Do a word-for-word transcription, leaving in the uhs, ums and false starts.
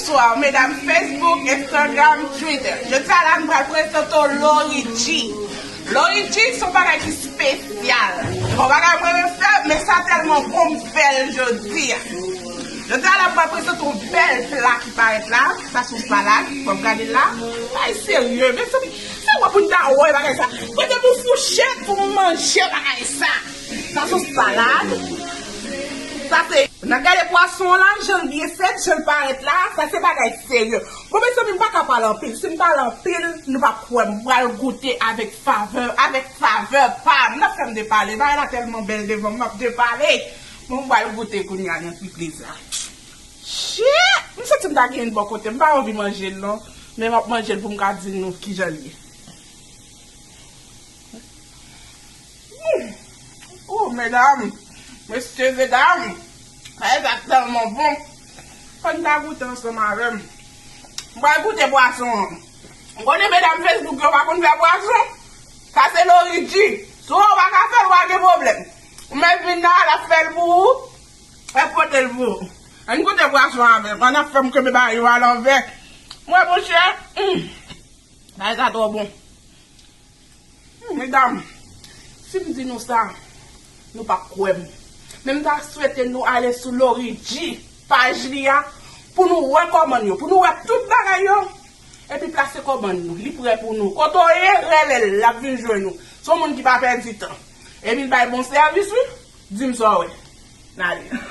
Bonsoir, medam Facebook, Instagram, Twitter. Jodi a la, m pral prezante w Lori G. Lori G se yon bagay ki espesyal. Se yon bagay mwen renmen fè, men sa tèlman bon m fè l jodi a. Jodi a la, m pral prezante yon bèl pla ki parèt la. Sa se yon salad, w ap gade la. Bagay serye, mezanmi. Se wè pou n ta wè bagay sa. Mwen te pou fouchèt pou m manje bagay sa. Sa se yon salad. Sa se, n ap gade pwason an la, jan l byen fèt, jan l parèt la, sa se bagay serye. Bon, mezanmi, m pa ka pale anpil. Si m pale anpil, nou p ap kwè m. M pral goute avèk favè, avèk favè pa m. N ap fè m depale. Bagay la tèlman bèl devan m, m ap depale. Bon, m pral goute kounye a nan ti plezi a. Shit! M santi m ta gen yon bò kote. M pa anvi manje l non. Men m ap manje l pou m ka di nou kijan l ye. Mm. Oh, medam, mesye, medam, bagay sa tèlman bon. Fò n ta goute ansanm avè m. M pral goute pwason an. M konnen medam Facebook yo pa konn fè pwason. Sa se Lori G. Si w pa ka fè l, w pa gen pwoblèm. Ou mèt vin la, l ap fè l pou ou. L ap pote l pou ou. Ann goute pwason avè m. Ann ap fè m kenbe bagay yo alanvè. Mwen, monchè, mm, bagay sa twò bon. Hmm, medam, si m di nou sa, nou p ap kwè m. Men m ta swete nou ale sou Lori G, paj li a, pou nou wè kòmann yo, pou nou wè tout bagay yo. Epi plase kòmann nou, li prè pou nou. Kote w ye, rele l, l ap vin jwenn ou. Se yon moun ki pa pèdi tan. Epi l bay bon sèvis, wi. Di m sa w wè. N ale.